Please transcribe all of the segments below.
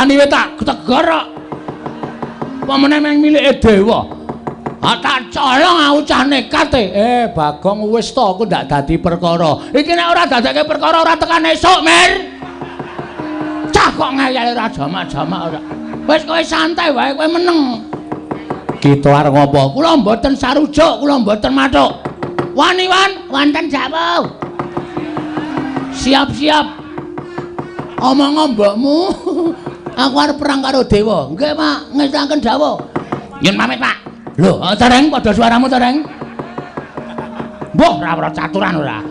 Wani tak tegor kok. Apa meneh meng milike dewa. Ah tak colong aku cah nekat e. Eh Bagong wis to aku ndak dadi perkara. Iki nek ora dadekke perkara ora tekan esuk, Mir. Cah kok ngeyel ora jamak-jamak ora. Wis kowe santai wae kowe meneng. Kita arep ngopo? Kula mboten sarujuk, kula mboten mathuk. Wani wan, wonten jawuh. Siap-siap. Omong mbokmu. Aku arep perang karo dewa. Nggih, Pak, ngestaken dawuh. Nyun pamit, Pak. Lho, tereng padha suaramu tereng. Mbah ora ora caturan ora.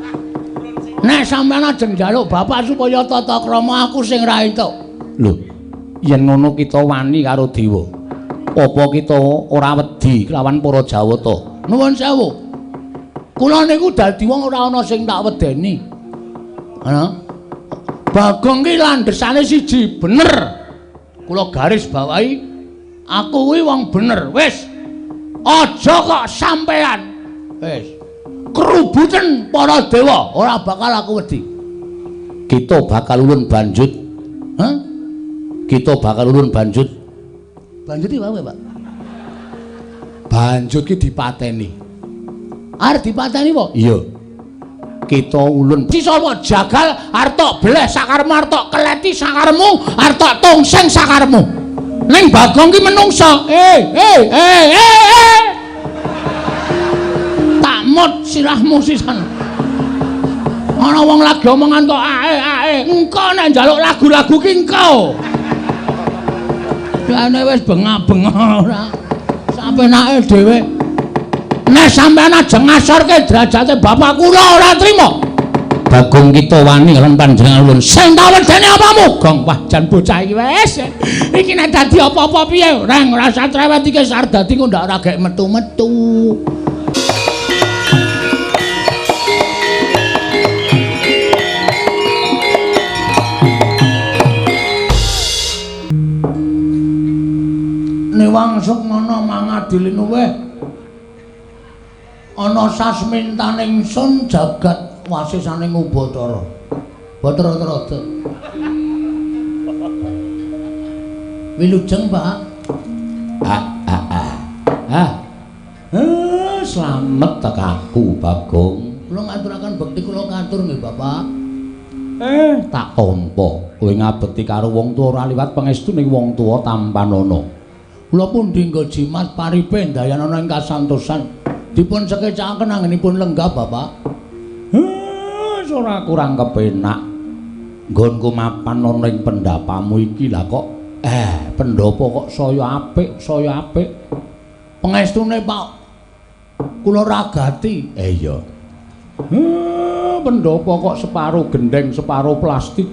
Nek sampeyan ajeng njaluk bapak supaya tata krama aku sing ra entuk. Lho, yen ngono kita wani karo dewa. Apa kita ora wedi kelawan para Jawata? Nuwun sewu. Kula niku dadi wong ora ana sing tak wedeni. Ana? Bagong ki landhesane siji bener. Kula garis bawahi aku kuwi wong bener. Wis. Aja kok sampean. Wis. Kerubuten para dewa ora bakal aku wedi. Kita bakal ulun banjut. Hah? Kita bakal ulun banjut. Banjut iki wae, Pak. Banjut ki dipateni. Arep dipateni apa? Iya. Kita ulun sisa jagal arep tok bleh sakaremu arep tok keleti sakaremu arep tok tongseng sakaremu. Ning Bagong ki menungsa. Eh. Tak mut sirahmu sisan. Ana wong lagi omongan kok ae ae. Engko nek njaluk lagu-lagu ki engko. Jane wis bengak-bengok ora. Sampenake dhewe. Nek sampean ajeng ngasorke derajate bapak kula ora trima. Bagong kita wani lan panjenengan ulun. Sing tak wedeni apamu? Gong wah jan bocah iki wis. Iki nek dadi apa-apa piye? Reng ora usah trewet iki arep dadi kok ndak ora gek metu-metu. Niwang sukmana mangadili luweh. Ana sasmintaning sun jagat wasisaning Ubathara. Bathara Trada. Wilujeng, Pak. Slamet tekaku, Bagong. Kula ngaturaken bekti kula katur nggih, Bapak. Tak tampa. Kowe ngabekti karo wong tuwa ora liwat pangestuning wong tuwa tampanana. Kula pun dinggo jimat paripe ndayanana ing kasantosan. Dipun sekecakaken anggenipun lenggah, Bapak. Ora kurang kepenak. Nggonku mapan ana ing pendapamu iki lah kok pendhapa kok saya apik, saya apik. Pengestune, Pak, kula ragati. Iya. Pendhapa kok separo gendeng, separo plastik.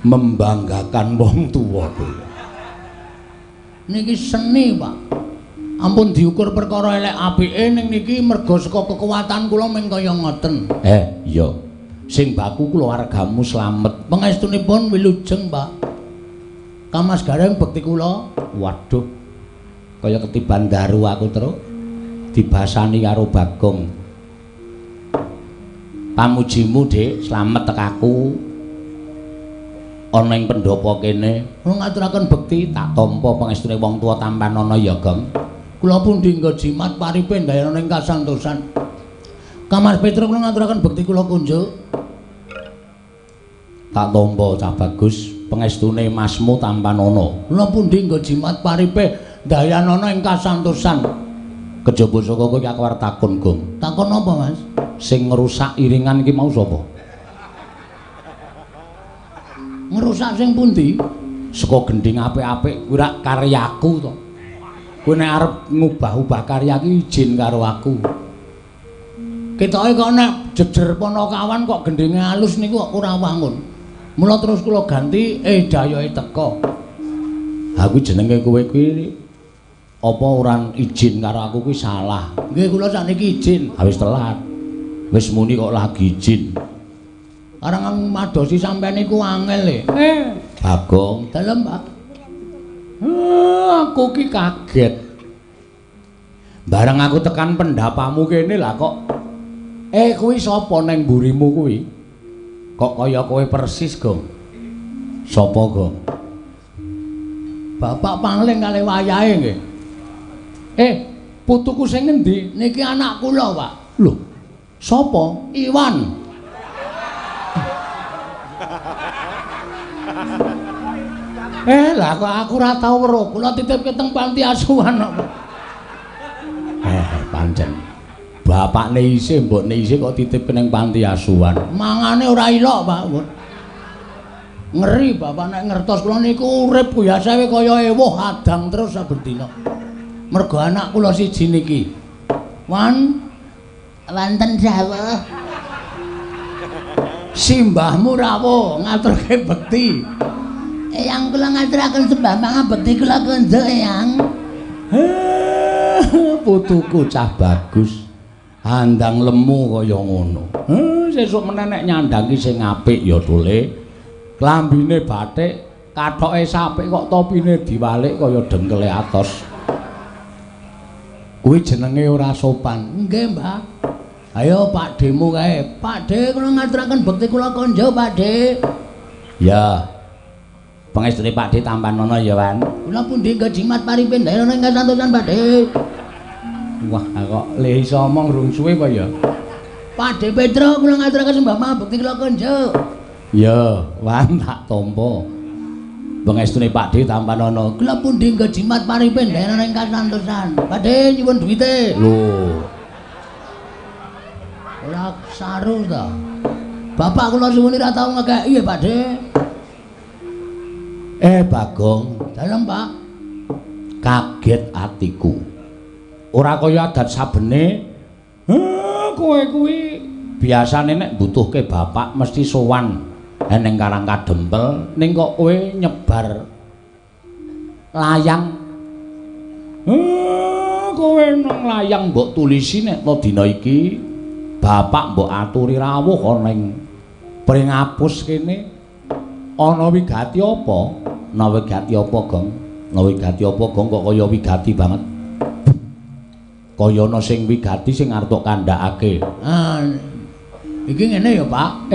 Membanggakan wong tuwa kuwi. Niki seni, Pak. Ampun diukur perkara elek apike ning niki merga saka kekuatan kula ming kaya ngoten. Iya. Sing baku keluargamu slamet. Pangestunipun wilujeng, Pak. Kamas Gareng bekti kula. Waduh. Kaya ketiban daru aku terus dibasani karo Bagong. Pamujimu, Dik, slamet tekaku. Ana ing pendhapa kene. Kula ngaturaken bekti tak tampa pangestune wong tuwa tampanana ya, Gong. Kula pun dinggo jimat paripe ndayana ing kasantosan. Kamas Petruk kula ngaturaken bekti kula kunjuk. Tak tampa cah bagus pengestune masmu tampanana. Kula pun dinggo jimat paripe ndayanana ing kasantosan. Kejaba saka kowe aku arep takon, Gong. Takon apa, Mas? Sing ngrusak iringan iki mau sapa? Ngrusak sing pundi? Saka gendhing apik-apik kuwi rak karyaku to. Kowe nek arep ngubah-ubah karya ki izin karo aku. Ketoke kok nek jejer Panakawan kok gendhinge alus niku kok ora wangun. Mula terus kula ganti dayohe teka. Ha kuwi jenenge kowe kuwi apa ora izin karo aku kuwi salah. Nggih kula sakniki izin. Ha wis telat. Wis muni kok lagi izin. Arang madosi sampean niku angel e. Bagong, dalem, Pak. Aku ki kaget. Bareng aku tekan pendapamu kene lah kok. Kuwi sapa neng mburimu kuwi? Kok kaya kowe persis, Gong? Sapa, Gong? Bapak pangling kalih wayahe nggih. Putuku sing ngendi? Niki anak kula, Pak. Lho, sapa? Iwan. Lah kok aku ora tau weruh. Kula titipke teng panti asuhan kok. Pancen. Bapakne isih, mbokne isih kok titipke ning panti asuhan. Mangane ora ilok, Pak. Ngeri bapak nek ngertos kula niku urip biasae kaya ewuh adang terus saben dina. Mergo anak kula siji niki. Wan, wonten dawuh. Simbahmu rawuh ngaturke bekti. Eyang kula ngaturaken sembah pangabekti kula konjuk, Eyang. Putuku cah bagus. Andang lemu kaya ngono. Sesuk meneh nek nyandang ki sing apik ya, Tule. Klambine batik, kathoke sapik kok topine diwalik kaya dengkele atos. Kuwi jenenge ora sopan. Nggih, Mbah. Ayo Pak Demu kae. Pak De kula ngaturaken bekti kula konjo, Pak De. Ya. Pangestune Pak De tampanono ya, Wan. Kula pundi nggo jimat paripin daerah ing kasantosan, Pak De. Wah, kok le iso omong rung suwe apa ya? Pak De Petro kula ngaturaken sembah pangabekti kula konjo. Ya, Wan tak tampa. Pangestune Pak De tampanono. Kula pundi nggo jimat paripin daerah ing kasantosan. Pak De nyuwun duwite. Lho. Ora saru ta. Bapak kula suwun ora tau ngekeki ya, Pak De. Bagong, dalem, Pak. Kaget atiku. Ora kaya adat sabene. Kowe kuwi biasane nek mbutuhke bapak mesti sowan ning Karang Kadempel, ning kok kowe nyebar layang. Kowe nang layang mbok tulisi nek to dina iki bapak mbok aturi rawuh ana ing Pringapus kene. Ana wigati apa? Ana wigati apa, Gong? Ana wigati apa, Gong? Kok kaya wigati banget. Kaya ana sing wigati sing arep tok kandhakake. Ah, iki ngene ya, Pak.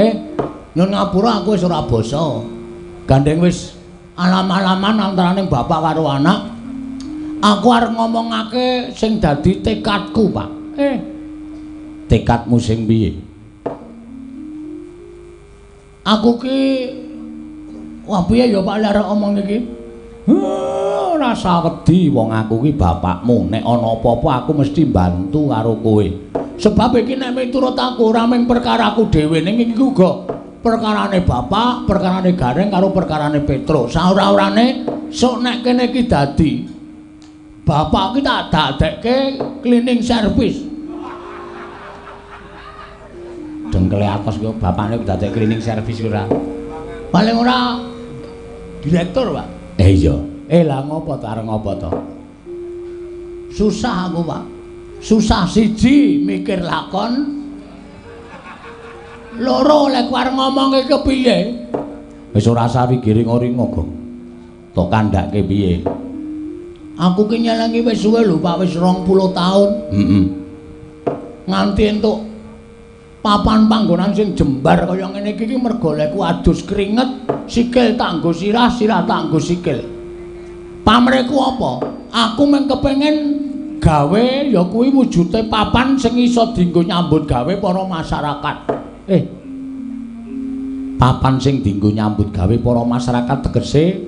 Nyun ngapura aku wis ora basa. Gandeng wis alam-alaman antarane bapak karo anak. Aku arep ngomongake sing dadi tekadku, Pak. Tekadmu sing piye? Aku ki wah piye ya Pak lek arep omong iki? Ora usah wedi wong aku ki bapakmu. Nek ana apa-apa aku mesti bantu karo kowe. Sebab iki nek miturut aku ora mung perkaraku dhewe ning iki uga perkarane bapak, perkarane Gareng karo perkarane Petro. Saora-orane sok nek kene iki dadi bapak ki tak dadekke cleaning service. Dengkele atos kok bapakne dadekke cleaning service ora. Paling ora direktur, Pak. Iya. Lah ngopo to arep ngopo to? Susah aku, Pak. Susah siji mikir lakon. Loro lek arep ngomongke kepiye? Wis ora usah wigiring-ringo, Gong. Tok kandhake piye? Aku ki nyelengi wis suwe lho, Pak, wis 20 taun. Heeh. Nganti entuk papan panggonan sing jembar kaya ngene iki mergo lekku adus keringet, sikil tak nggo sirah, sirah tak nggo sikil. Pamrihku apa? Aku mung kepengin gawe ya kuwi wujude papan sing iso dienggo nyambut gawe para masyarakat. Papan sing dienggo nyambut gawe para masyarakat tegese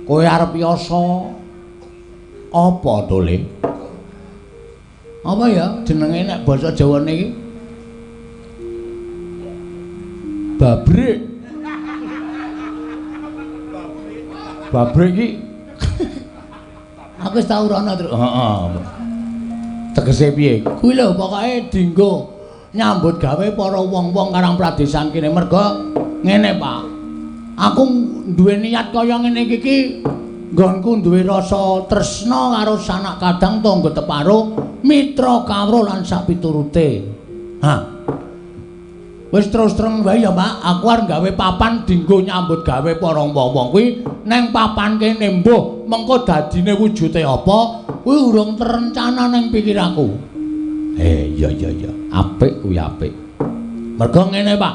kowe arep yasa apa to, Le? Apa ya jenenge nek basa Jawane iki? Babrik. Babrik iki aku wis tau rono, Truk. Heeh. Tegese piye? Kuwi lho pokoke dienggo nyambut gawe para wong-wong Karang Pradesan kene. Mergo ngene, Pak. Aku duwe niat kaya ngene iki ki nggonku duwe rasa tresna karo sanak kadang tangga teparo, mitra kawruh lan sapiturute. Ha. Wis terus terang wae ya, Pak, aku arep gawe papan dienggo nyambut gawe para wong-wong kuwi neng papan kene mbuh mengko dadine wujude apa kuwi urung terencana neng pikiranku. Iya iya iya, apik kuwi apik. Mergo ngene, Pak.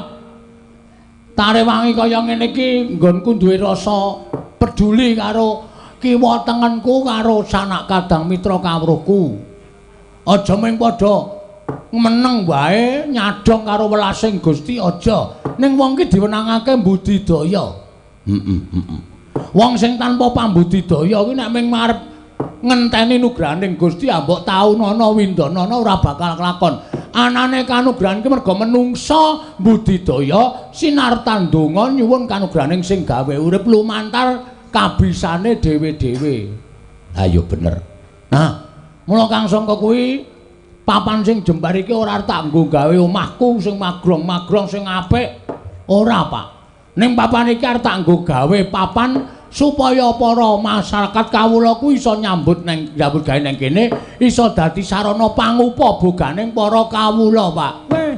Tarewangi kaya ngene iki nggonku duwe rasa peduli karo kiwa tengenku karo sanak kadang mitra kawruhku. Aja mung padha meneng wae nyadong karo welasing Gusti aja. Ning wong ki diwenangake mbudidaya. Heeh. Wong sing tanpa pambudidaya kuwi nek mung arep ngenteni nugrahaning Gusti ambok taunana windanana ora bakal kelakon. Anane kanugrahan ki merga menungsa mbudidaya sinartan donga nyuwun kanugrahaning sing gawe urip lumantar kabisane dhewe-dhewe. Ha ya bener. Nah, mula Kang Sangka kuwi papan sing jembar iki ora tak nggo gawe omahku sing magrong-magrong sing apik. Ora, Pak. Ning papan iki arep tak nggo gawe papan supaya para masyarakat kawula kuwi iso nyambut neng nyambut gawe neng kene, iso dadi sarana pangupa boganing para kawula, Pak. Weh.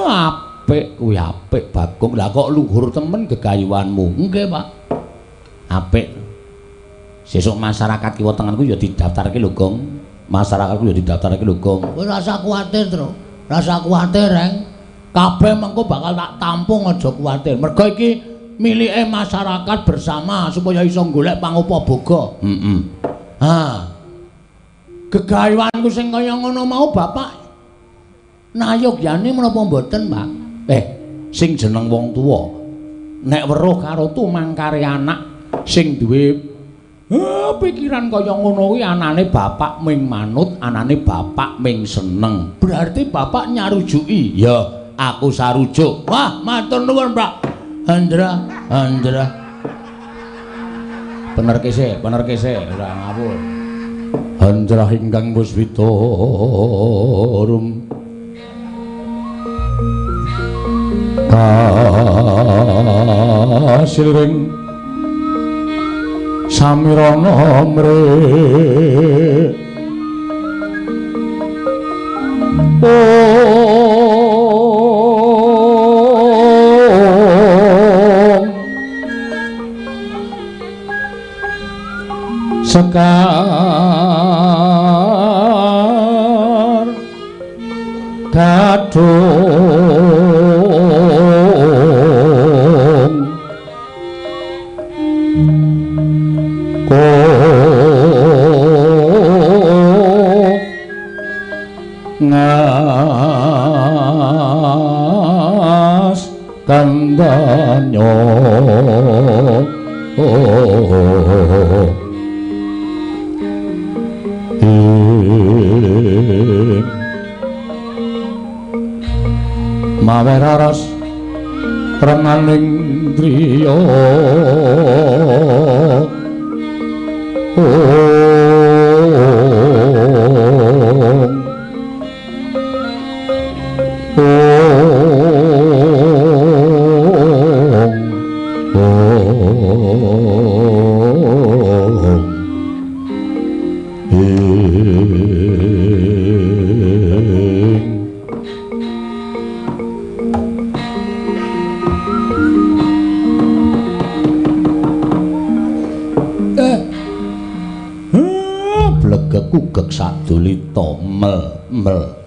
Apik kuwi apik Bagong. Lah kok luhur temen gegayuhanmu. Nggih, Pak. Apik. Sesuk masyarakat kiwa tengenku ya didaftarke lho, Gong. Masyarakatku ya didaftarke lho, Gong. Kowe rasa kuwatir, Tru. Rasa kuwatir, Reng. Kabeh mengko bakal tak tampung, aja kuwatir. Mergo iki milike masyarakat bersama supaya iso golek pangupa boga. Heeh. Ha. Gegayuhanku sing kaya ngono mau Bapak nayogyane menapa mboten, Pak? Sing jeneng wong tuwa nek weruh karo tumangkare anak sing duwe pikiran kaya ngono kuwi anane bapak ming manut, anane bapak ming seneng. Berarti bapak nyarujuki. Ya, aku sarujuk. Wah, matur nuwun, Pak. Hendra, Hendra. Bener kese, ora ngawur. Hendra ingkang puswita rum. Kasilring samirana mre. Sekar gadung ko ngas kandanyo. Mawe raras renganing driya. Kugek sadulita mel mel.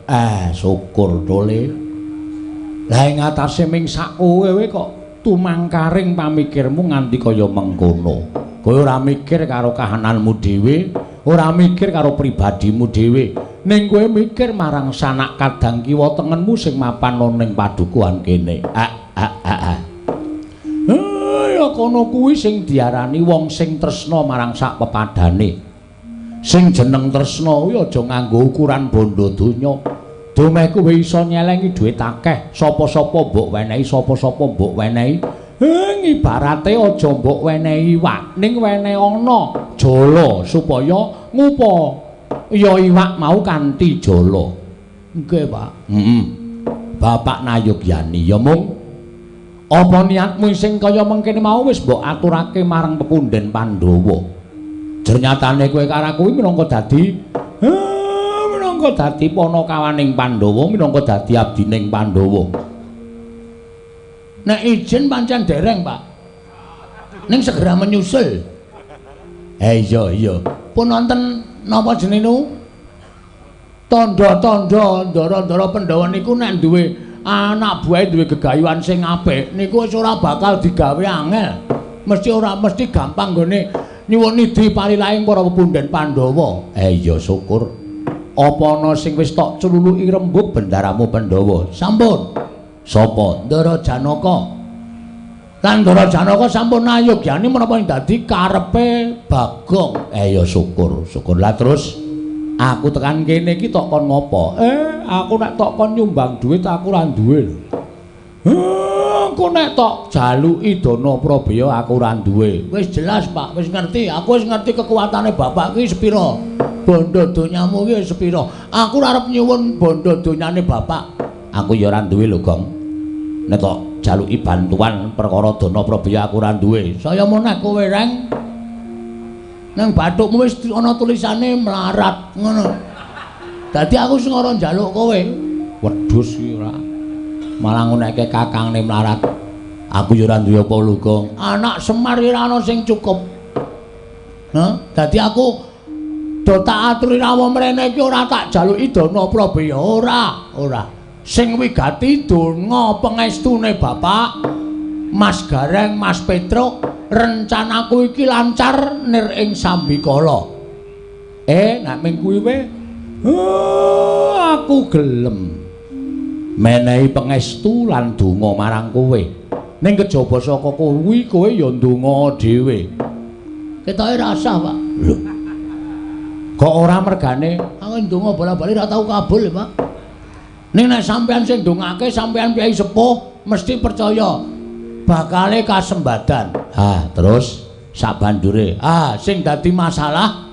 Syukur dole. Lah ing atase ming sak kowe kok tumangkaring pamikirmu nganti kaya mengkono. Kowe ora mikir karo kahananmu dhewe, ora mikir karo pribadimu dhewe, ning kowe mikir marang sanak kadang kiwa tengenmu sing mapan ning padukuhan kene. Ya kono kuwi sing diarani wong sing tresna marang sak pepadane. Sing jeneng tresna kuwi aja nganggo ukuran bondo donya. Dumeh kowe iso nyelengi dhuwit akeh, sapa-sapa mbok wenehi, sapa-sapa mbok wenehi. Ibarate aja mbok wenehi iwak, ning wenehi ana jala supaya ngupa ya iwak mau kanthi jala. Nggih, Pak. Heeh. Bapak nayogyani ya mung apa niatmu sing kaya mengkene mau wis mbok aturake marang pepunden Pandhawa. Jernyatane kowe karo aku minangka dadi panakawaning Pandhawa, minangka dadi abdining Pandhawa. Nek izin pancen dereng, Pak. Ning segera menyusul. Iya iya. Pun wonten napa jenenge? Tandha-tandha ndara-ndara Pandhawa niku nek duwe anak buahe duwe gegayuhan sing apik niku wis ora bakal digawe angel. Mesti ora mesti gampang nggone nyuwun nidhi palilaing para pepundhen Pandhawa. Iya syukur. Apa ana sing wis tok celuluki rembug bendaramu Pandhawa? Sampun. Sapa? Ndara Janaka. Lan Ndara Janaka sampun ayogyane menapa dadi karepe Bagong. Ya syukur, syukur. Lah terus aku tekan kene iki tok kon ngopo? Aku nek tok kon nyumbang duit aku ora duwe lho. Aku nek tok jaluki dana prabeya aku ora duwe. Wis jelas, Pak, wis ngerti. Aku wis ngerti kekuatane bapak ki sepira. Bondo donyamu ki sepira. Aku ora arep nyuwun bondo donyane bapak. Aku ya ora duwe lho, Gong. Nek tok jaluki bantuan perkara dana prabeya aku ora duwe. Saya meneh kowe, Reng. Nang bathukmu wis ana tulisane melarat ngono. Dadi aku sing ora njaluk kowe. Wedhus iki ora. Malah nguneke kakangne melarat. Aku ya ora duwe apa lho, Gong. Anak Semar ora ana sing cukup. Hah? Dadi aku do tak aturi rawuh mrene iki ora tak jaluki dana prabeya, ora, ora. Sing wigati donga pengestune bapak Mas Gareng, Mas Petruk, rencanaku iki lancar nir ing sambikala. Nek ming kuwi wae aku gelem menehi pengestu lan donga marang kowe. Ning kejaba saka kuwi kowe ya ndonga dhewe. Ketoke rasah, Pak. Lho. Kok ora mergane? Aku ndonga bola-bali ora tau kabul, Pak. Ning nek sampean sing ndongake sampean piyai sepuh mesti percaya bakale kasembadan. Ha, terus sabanjure, sing dadi masalah,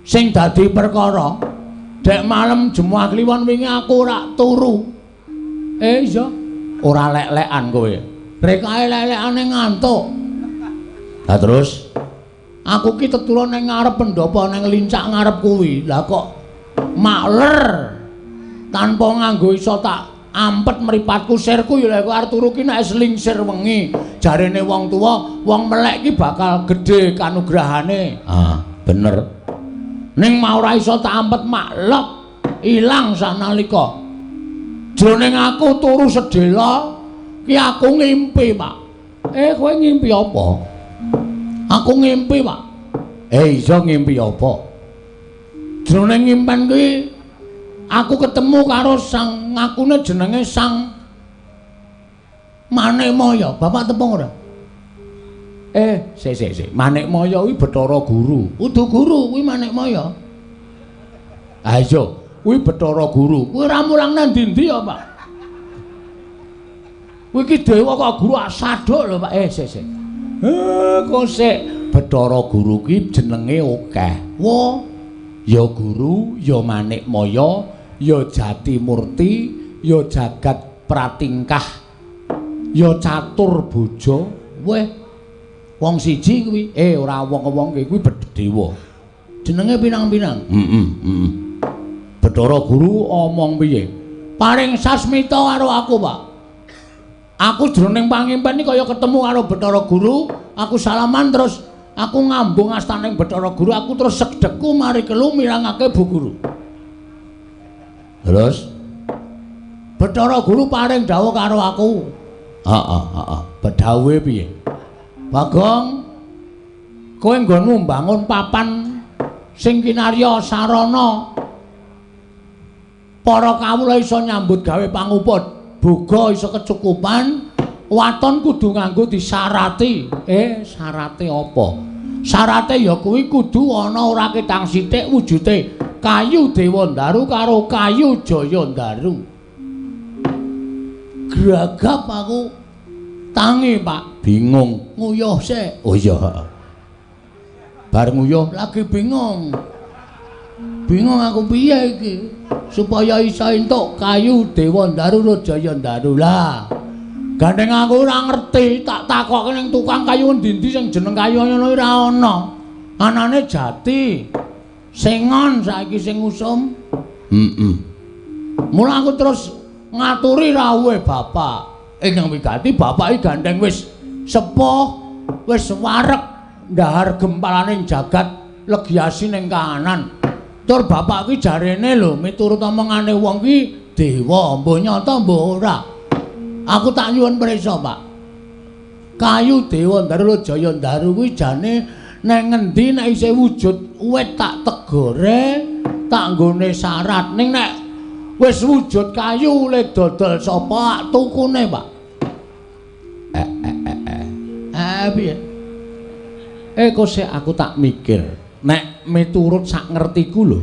sing dadi perkara, dek malem Jemuah Kliwon wingi aku ora turu. Iya, ora lek-lekan kowe. Rekae lek-lekane ngantuk. Lah terus aku ki teturun ning ngarep pendopo ning lincak ngarep kuwi. Lah kok makler tanpa nganggo iso tak ampet mripatku sirku ya lek arep turu ki nek selingsir wengi. Jarene wong tuwa, wong melek ki bakal gedhe kanugrahane. Ah, bener. Ning mau ora iso tak ampet maklek ilang sanalika. Jroning aku turu sedhela ki aku ngimpi, Pak. Kowe ngimpi apa? Aku ngimpi, Pak. Iso ngimpi apa? Jroning ngimpen kuwi aku ketemu karo sang ngakune jenenge Sang Manikmaya. Bapak tepung ora? Sik sik sik. Manikmaya kuwi Bathara Guru. Udu guru kuwi Manikmaya. Ha iya, kuwi Bathara Guru. Kuwi ora mulang nang ndi-ndi ya, Pak. Kuwi iki dewa kok guru asaduk lho, Pak. Sik sik. Kok sik Bathara Guru ki jenenge akeh. Wah, ya guru, ya Manikmaya, ya Jatimurti, ya Jagat Pratingkah, ya Catur Bojo. Weh, wong siji kuwi. Ora wong-wong kuwi dewa. Jenenge pinang-pinang. Heeh. Bathara Guru omong piye? Paring sasmita karo aku, Pak. Aku jroning pangimpen iki kaya ketemu karo Bathara Guru, aku salaman terus aku ngambung astaning Bathara Guru, aku terus segdekku mari kelu mirangake Bu Guru. Terus Bathara Guru paring dawuh karo aku. Heeh, heeh. Bedhawuhe piye? Bagong, kowe nggonmu mbangun papan sing kinarya sarana para kawula iso nyambut gawe pangupa, boga iso kecukupan, waton kudu nganggo disarati. Syarate apa? Syarate ya kuwi kudu ana ora ketang sithik wujute kayu Dewandaru karo kayu Jayandaru. Gragap aku tangi, Pak. Bingung. Nguyuh sik. Oh iya. Bar nguyuh lagi bingung. Bingung aku piye iki supaya iso entuk kayu Dewandaru karo Jayandaru. Lah, gandeng aku ora ngerti, tak takokke ning tukang kayu endi-endi sing jeneng kayu ngono ora ana. Anane jati. Sengon saiki sing usum. Heeh. Mula aku terus ngaturi rawuhe bapak. Ingkang wigati bapak iki gandeng wis sepuh, wis wareg ndahar gempalaning jagat legiasi ning kahanan. Tur bapak ki jarene lho miturut omongane wong ki Dewa, mbuh nyata mbuh ora. Aku tak nyuwun prisa, Pak. Kayu Dewa Ndaru Jaya Ndaru kuwi jane nang ngendi nek isih wujud wit tak tegore, tak nggone syarat. Ning nek wis wujud kayu le dodol sapa tukune, Pak? Piye? Kok sik aku tak mikir. Nek miturut sak ngertiku lho.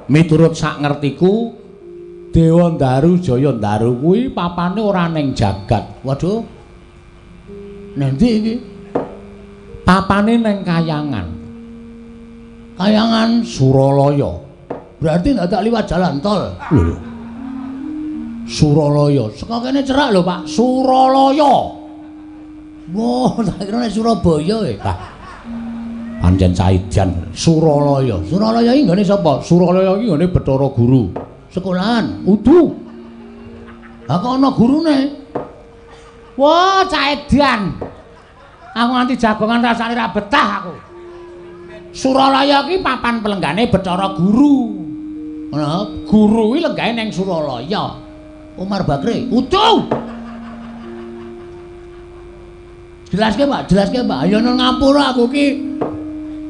Miturut sak ngertiku Dewa Ndaru Jaya Ndaru kuwi papane ora ning jagat. Waduh. Nang ndi iki? Papane ning kayangan. Kayangan Suralaya. Berarti ndak liwat jalan tol. Lho. Suralaya. Saka kene cerak lho, Pak. Suralaya. Wah, tak kira nek Surabaya e. Lah. Pancen caidan Suralaya. Suralaya iki nggone sapa? Suralaya iki nggone Bathara Guru. Sekolahan. Udu. Lah kok ana gurune? Wah, caidan. Aku nganti jagongan rasane ra betah aku. Suralaya iki papan pelenggane Bathara Guru. Ana guru kuwi lenggahe ning Suralaya. Umar Bakri. Udu. Jelaske, Pak, jelaske, Pak. Ayo nang ngapura aku ki.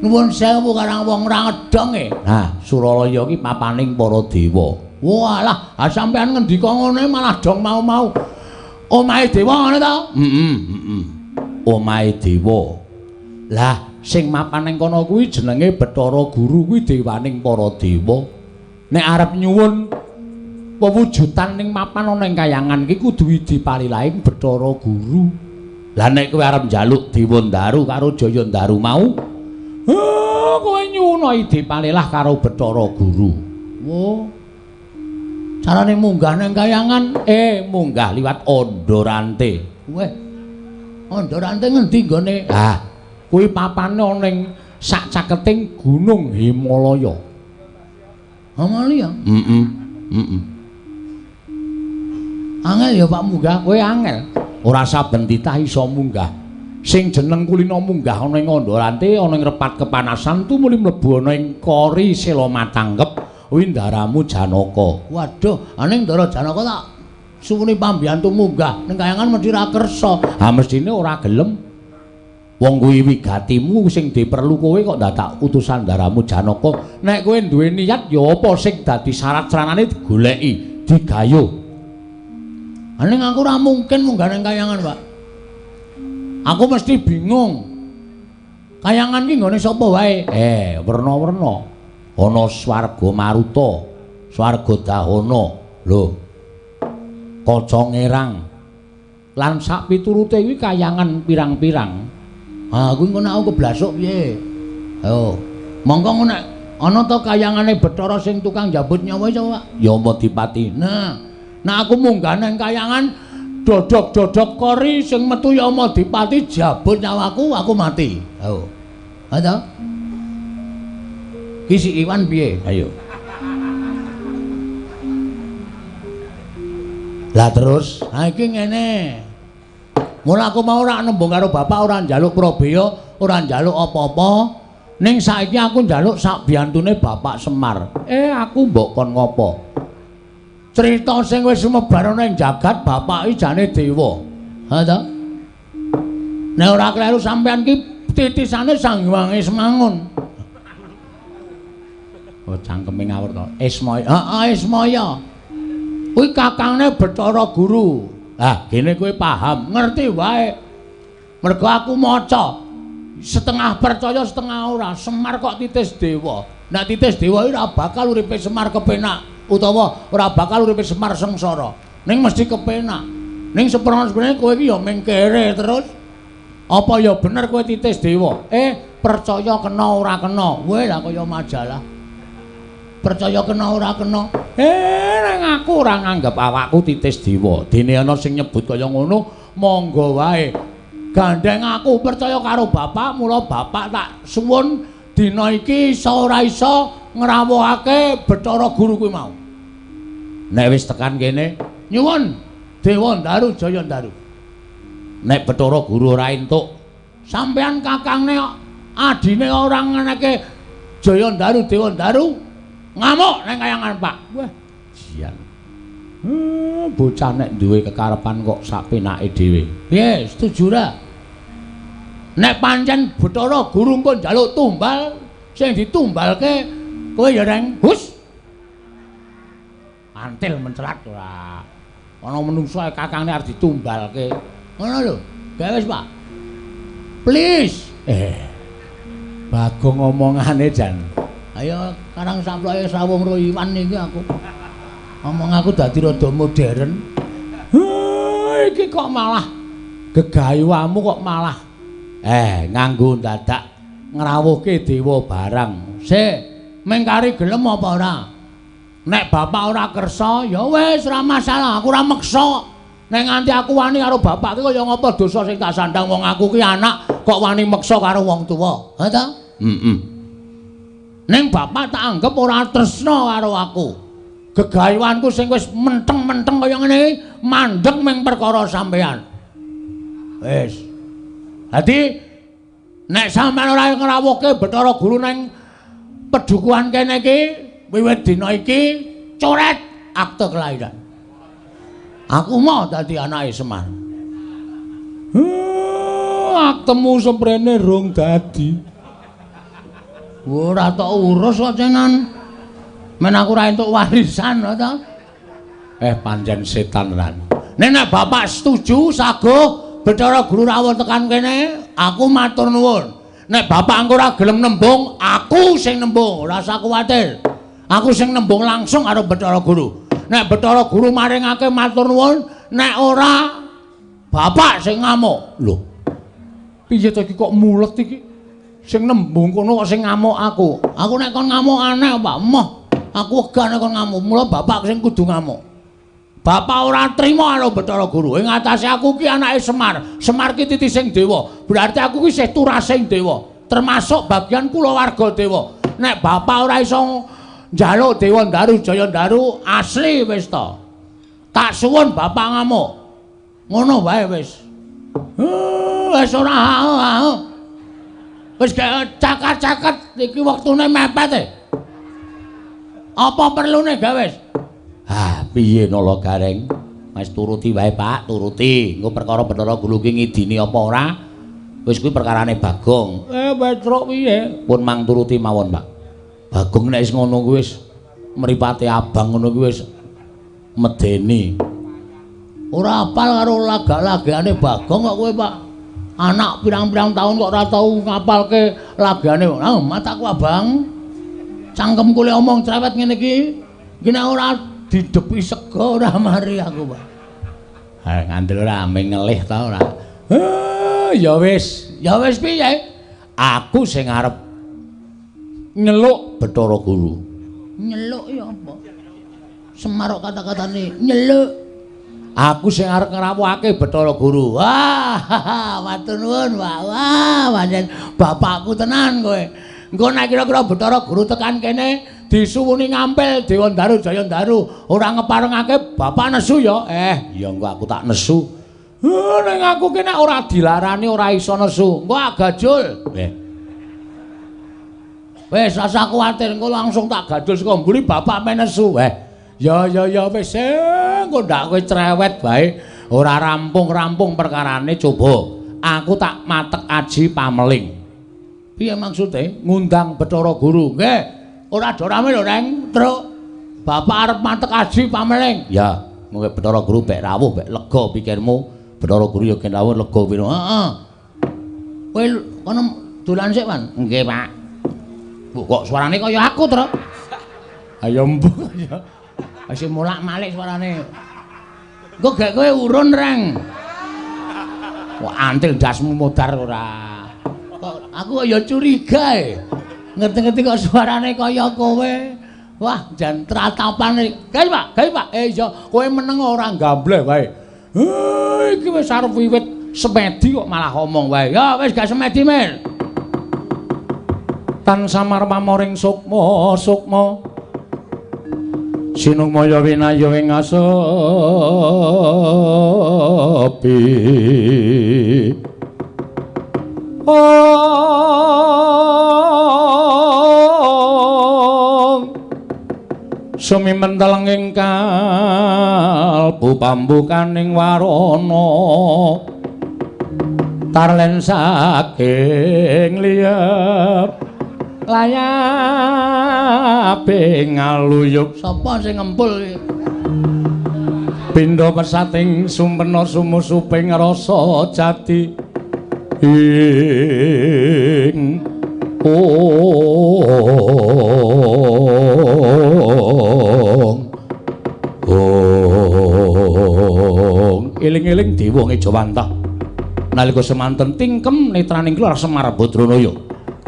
Nuwun sewu karang wong ora ngedong e. Nah, Suralaya ki papaning para dewa. Walah, ha sampean ngendika ngene malah dong mau-mau. Omahe dewa ngono ta? Heeh, heeh. Omahe dewa. Lah, sing mapan ning kono kuwi jenenge Bathara Guru kuwi dewaning para dewa. Nek arep nyuwun pewujudan ning mapan ana ing kayangan ki kudu dipalilahing Bathara Guru. Lah nek kowe arep njaluk Dewa Ndaru karo Jaya Ndaru mau, kowe nyuwun dipalilah karo Bathara Guru. Wo. Carane munggah nang kayangan, munggah liwat Ondorante. Weh. Ondorante ngendi nggone? Lah, kuwi papane ana ning sak caketing Gunung Himalaya. Himalaya? Heeh. Heeh. Angel ya Pak munggah, kowe angel. Ora saben titah iso munggah. Sing jeneng kulina munggah ana ing Ondorante ana ing repat kepanasan tumuli mlebu ana ing kori sela matangkep kuwi ndaramu Janaka. Waduh, aning ndara Janaka tak suwuni pambiyantu munggah ning kayangan mesti ra kersa. Ha mestine ora gelem. Wong kuwi wigatimu sing diperlu kowe kok dadak utusan ndaramu Janaka. Nek kowe duwe niat ya apa sing dadi syarat saranane digoleki, digayuh. Aning aku ora mungkin munggah ning kayangan, Pak. Aku mesti bingung. Kayangan ki nggone sapa wae? Werna-werna. Ana swarga Maruta, swarga Dahana, lho. Kaca Ngerang. Lan sak piturute kuwi kayangan pirang-pirang. Ah, kuwi engko nek aku keblasuk piye? Ayo. Monggo ngono nek ana ta kayangane Bathara sing tukang njabut nyawa iso, Pak? Yamadipati. Nah, nek aku munggah nang kayangan dodok-dodok kori sing metu Yamadipati jabut nyawaku, aku mati. Ayo. Ha ta? Ki si Iwan piye? Ayo. Lah terus, ha iki ngene. Mula aku mau ora nembung karo bapak, ora njaluk prabeya, ora njaluk apa-apa. Ning saiki aku njaluk sak biyantune Bapak Semar. Aku mbok kon ngopo? Cerita sing wis sumebar ana ing jagat bapak iki jane dewa. Ha ta? Nek ora kleru sampean ki titisane Sang Hyang Ismangun. Oh, cangkeme ngawur to. Ismaya. Heeh, Ismaya. Kuwi kakangne Bathara Guru. Ah, gene kowe paham, ngerti wae. Mergo aku maca. Setengah percaya setengah ora. Semar kok titis dewa. Nek titis dewa ora bakal uripe Semar kepenak utawa ora bakal uripe Semar sengsara. Ning mesti kepenak. Ning seprono-seprone kowe iki ya mung kere terus. Apa ya bener kowe titis dewa? Percaya kena ora kena. Kowe lah kaya majalah. Percaya kena ora kena. Nang aku ora nganggep awakku titis dewa. Dene ana sing nyebut kaya ngono, monggo wae. Gandeng aku percaya karo bapak, mula bapak tak suwun dina iki iso ora iso ngrawuhake Bathara Guru kuwi mau. Nek wis tekan kene, nyuwun Dewa Ndaru Jaya Ndaru. Nek Bathara Guru ora entuk, sampean kakangne adine ora ngeneke Jaya Ndaru Dewa Ndaru ngamuk nang kayangan Pak. Wah, jian. Bocah nek duwe kekarepan kok sak penake dhewe. Piye, setuju ora? Nek pancen Bathara Guru engko njaluk tumbal, sing ditumbalke kowe ya Reng. Hus. Antil mencelat ora. Ana menungso kakangne arep ditumbalke. Ngono lho. Gawe wis, Pak. Please. Bagong omongane jan. Ayo karang samploke srawung ro Iwan iki aku. Omong aku dadi rada modern. Iki kok malah gegayuamu kok malah nganggo dadak ngrawuhke dewa barang. Sik, mengkari gelem apa ora? Nek bapak ora kersa ya wis ora masalah, aku ora meksa. Nek nganti aku wani karo bapak ki kaya ngapa dosa sing tak sandang wong aku ki anak kok wani meksa karo wong tuwa. Ha ta? Heeh. Ning bapak tak anggap ora tresna karo aku. Gegayuanku sing wis menteng-menteng kaya ngene iki mandeg ming perkara sampean. Wis. Dadi nek sampean ora ngrawuhke Bathara Guru nang pedukuhan kene iki wiwit dina iki coret akte kelahiran. Aku mau dadi anake Semar. Aktemu semprene rong dadi. Ora tok urus kok cenan. Men aku ora entuk warisan ta. Pancen setan lan. Nek bapak setuju saguh Bathara Guru rawuh tekan kene, aku matur nuwun. Nek bapak engko ora gelem nembung, aku sing nembung, ora usah kuwatir. Aku sing nembung langsung karo Bathara Guru. Nek Bathara Guru maringake matur nuwun, nek ora bapak sing ngamuk. Lho. Piye to iki kok mulet iki? Sing nembung kono kok sing ngamuk aku. Aku nek kon ngamuk aneh, Pak. Moh, aku wegah nek kon ngamuk. Mula bapak sing kudu ngamuk. Bapak ora trima karo Bathara Guru. Ing atase aku ki anake Semar. Semar ki titising dewa. Berarti aku ki isih turasing dewa, termasuk bagian kulawarga dewa. Nek bapak ora iso njaluk Dewa Ndaru Jaya Ndaru asli wis ta. Tak suwun bapak ngamuk. Ngono wae wis. Wis ora. Wis cakat-cakat iki wektune mepet e. Apa perlune gawe wis? Ah, piye Nala Gareng? Wis turuti wae, Pak, turuti. Engko perkara Bathara Guru ki ngidini apa ora? Wis kuwi perkarane Bagong. Petruk piye? Pun mang turuti mawon, Pak. Bagong nek wis ngono kuwi wis mripate abang ngono kuwi wis medeni. Ora apal karo lagak-lagane Bagong kok kowe, Pak. Anak pirang-pirang tahun kok ora tau ngapalke lagane. Ah, mataku abang. Cangkemku le omong cerewet ngene iki. Iki nek ora didepi sega ora mari aku, Pak. Ha, ngandel ora ame ngelih ta ora. Ya wis, ya wis piye? Aku sing arep nyeluk Bathara Guru. Nyeluk ya apa? Semar kok kata-katane nyeluk. Aku sing arep ngrawuhake Bathara Guru. Wah, matur nuwun, Pak. Wah, pancen bapakku tenan kowe. Engko nek kira-kira Bathara Guru tekan kene disuwuni ngampil Dewa Ndaru Jaya Ndaru, ora ngeparengake bapak nesu ya. Ya engko aku tak nesu. Ning aku ki nek ora dilarani ora iso nesu. Engko agajul. Wis rasa kuwatir engko langsung tak gajul saka mburi bapak men nesu. Ya ya ya wis engko ndak kowe cerewet wae. Ora rampung-rampung perkarane coba. Aku tak matek aji pameling. Piye maksude? Ngundang Bathara Guru. Nggih. Ora do rame lho, Reng. Truk. Bapak arep matek aji pameling. Ya, mungkin Bathara Guru bek rawuh bek lega pikirmu. Bathara Guru ya gen rawuh lega piro. Heeh. Kowe kono dolan sik, Wan. Nggih, Pak. Bu, kok suarane kaya aku, Truk? Ayo mbuh ya. Wis molak-malik suarane. Engko gek kowe urun, Reng. Wah, antil ndasmu modar ora. Kok aku ya curiga e. Ngerti-ngerti kok suarane kaya kowe. Wah, jan tratapane. Gawe, Pak, gawe, Pak. Ya kowe meneng ora gambleh wae. Iki wis arep wiwit semedi kok malah omong wae. Ya wis gak semedi, Mir. Tan samar pamoring sukma sukma. Sinungmaya winaya ing asepi. Om Sumimentelenging kalbu pambukaning warana tarlen saking liyep layape ngaluyup. Sapa sing ngempul iki? Pindha pesating sumpena sumusuping rasa jati ing ong ong. Eling-eling dewa ngejawantah nalika semanten tingkem netraning kula Semar Badranaya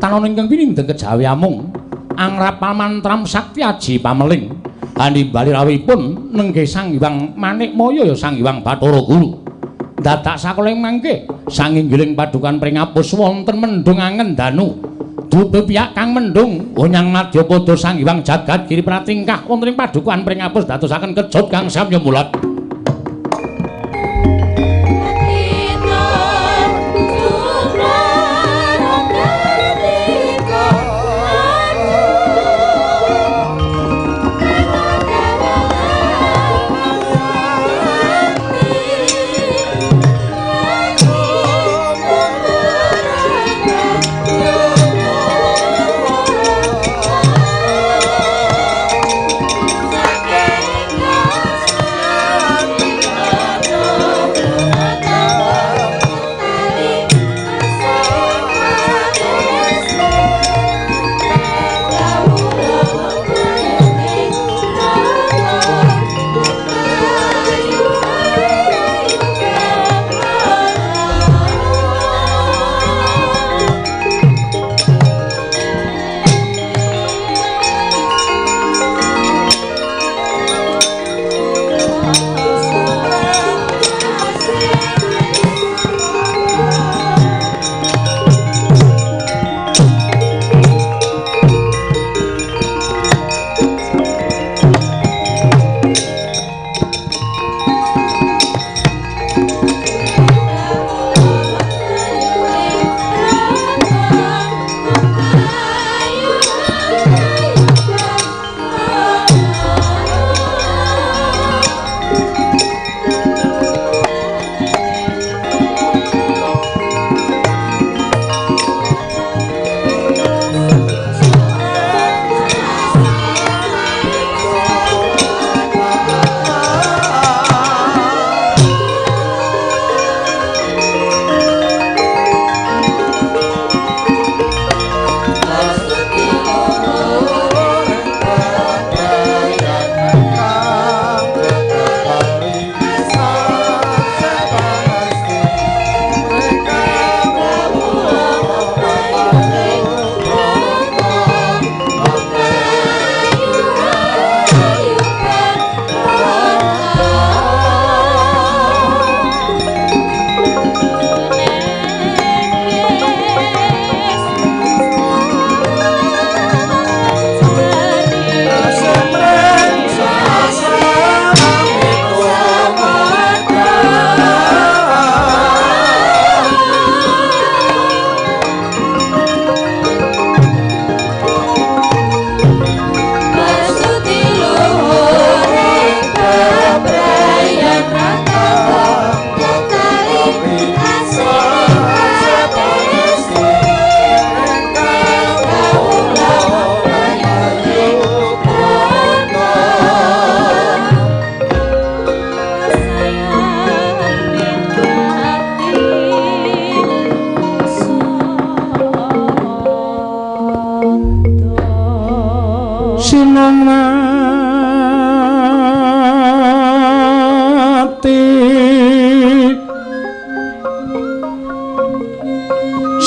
tanon ingkang pinindeng kejawi amung angrap pamantram sakti aji pameling animbali rawuhipun nenggih Sang Hyang Manikmaya ya Sang Hyang Bathara Guru. Dadak sakoling mangke sanginggiling padukan pringapus wonten mendung angen danu dupe piyak kang mendung onyang madyapada Sang Hyang Jagat Giri pratingkah wonten ing padukan pringapus dadosaken kejot kang samya mulat.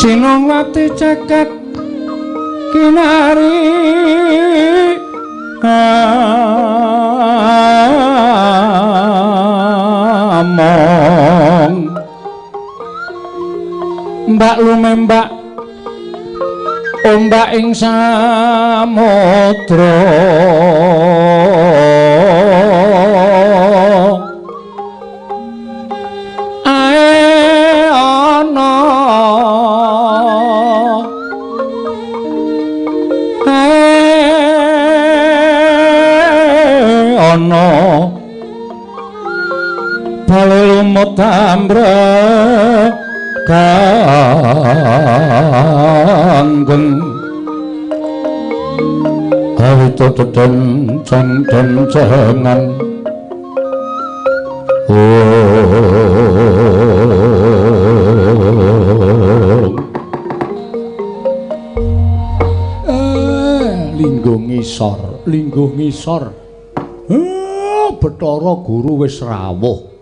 Sinongwati ceket kinari among mbak lumembak ombak ing samudra ae ana ae tambra kanggeng awit teten ceng den cengan. Lingguh ngisor, lingguh ngisor. Bathara Guru wis rawuh.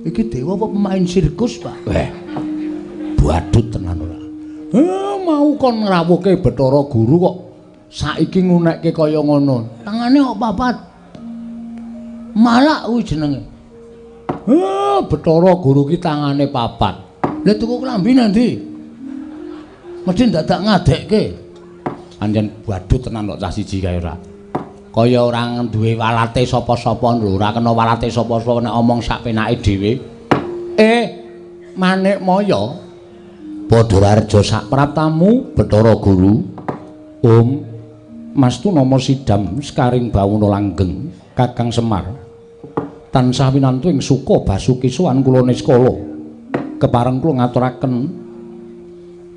Iki dewa apa pemain sirkus, Pak? Badut tenan ora. Mau kon ngrawuhke Bathara Guru kok saiki ngunekke kaya ngono. Tangane kok papat. Malak kuwi jenenge. Bathara Guru ki tangane papat. Lah tuku klambi nanti. Mesti dadak ngadekke. Anjen badut tenan kok cah siji kae ora. Kaya ora duwe walate sapa-sapa lho, ora kena walate sapa-sapa nek omong sak penake dhewe. Manikmaya padha raja sak praptamu Bathara Guru. Om Mastu nama sidam sekaring bawana langgeng Kakang Semar. Tansah winantu ing suka basuki sowan kula niskala. Kepareng kula ngaturaken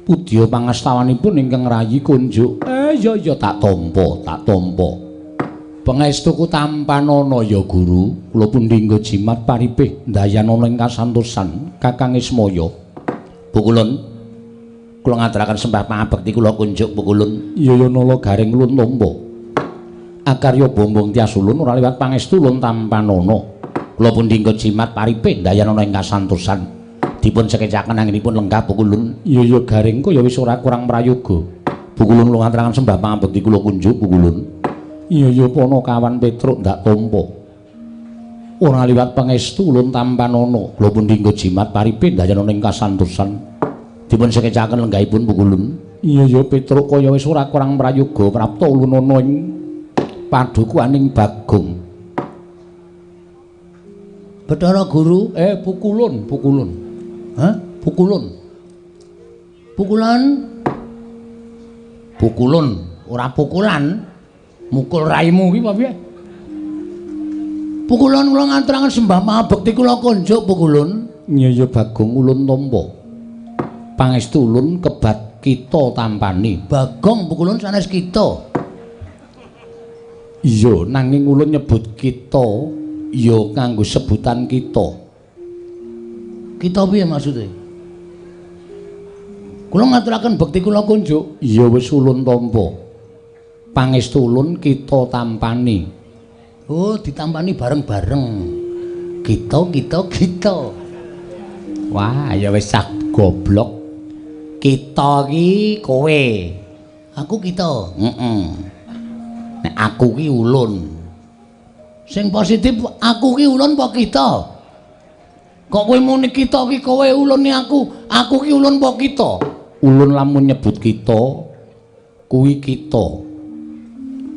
pudya pangastawanipun ingkang rayi kunjuk. Ya ya tak tampa, tak tampa. Pangestuku tampanana ya Guru, kula pundi nggo jimat paripih ndayanana ing kasantosan Kakang Ismaya. Pukulun kula ngaturaken sembah pangabekti kula kunjuk pukulun. Ya ya nala garing ulun tampa. Akarya bombong tias ulun ora liwat pangestu ulun tampanana. Kula pundi nggo jimat paripih ndayanana ing kasantosan. Dipun sekecaken anggenipun lenggah pukulun. Ya ya garing kaya wis ora kurang prayoga. Pukulun kula ngaturaken sembah pangabekti kula kunjuk pukulun. Iya ya Panakawan Petruk ndak tampa. Ora liwat pangestu ulun tampanana. Kula pundi nggo jimat paripih ndayanana ing kasantosan. Dipun sekecaken lenggahipun pukulun. Iya ya Petruk kaya wis ora kurang prayoga prapta ulun ana ing padukuhaning Bagong. Bathara Guru, pukulun, pukulun. Hah? Pukulun. Pukulan. Pukulun, ora pukulan. Mukul raimu ki apa piye? Pukulun kula ngaturaken sembah pangabekti kula kunjuk pukulun. Ya ya Bagong ulun tampa. Pangestu ulun kebat kita tampani. Bagong pukulun sanes kita. Iya, nanging ulun nyebut kita ya nganggo sebutan kita. Kita piye maksude? Kula ngaturaken bekti kula kunjuk. Ya wis ulun tampa. Pangestu ulun kita tampani. Oh, ditampani bareng-bareng. Kita, kita, kita. Wah, ya wis cah goblok. Kita ki kowe. Aku kita. Heeh. Nek aku ki ulun. Sing positif aku ki ulun apa kita? Kok kowe muni kita ki kowe ulune aku, aku ki ulun apa kita? Ulun lamun nyebut kita kuwi kita.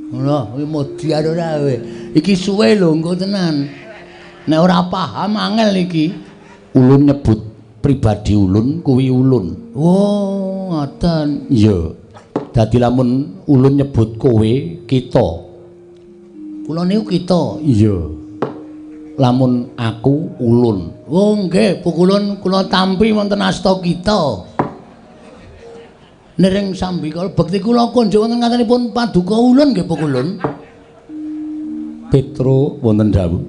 Lho, kuwi modiar ora kowe. Iki suwe lho engko tenan. Nek ora paham angel iki. Ulun nyebut pribadi ulun kuwi ulun. Oh, ngoten. Iya. Dadi lamun ulun nyebut kowe kita. Kula niku kita. Iya. Lamun aku ulun. Oh nggih, pukulun kula tampi wonten asta kita. Nering sambikala bekti kula kunjuk wonten ngatenipun paduka ulun nggih pukulun. Petro wonten dawuh.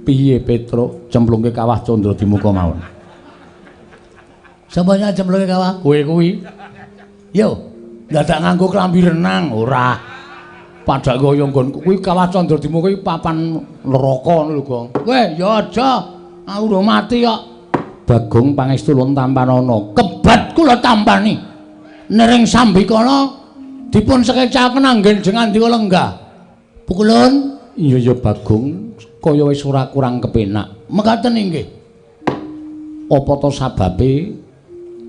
Piye Petro cemplungke kawah Candra Dimuka mawon. Sapa sing cemplungke kawah? Kowe kuwi. Yo, dadak nganggo klambi renang ora. Padha kaya nggon kuwi kawah Candra Dimuka kuwi papan neraka ngono lho, Gong. Kowe ya aja, aku urung mati kok. Bagong pangestu ulun tampanana. Kebat kula tampani. Nering sambikala dipun sekecaken anggen jengandika lenggah. Pukulun. Iya ya Bagong, kaya wis ora kurang kepenak. Mekaten inggih. Apa to sababe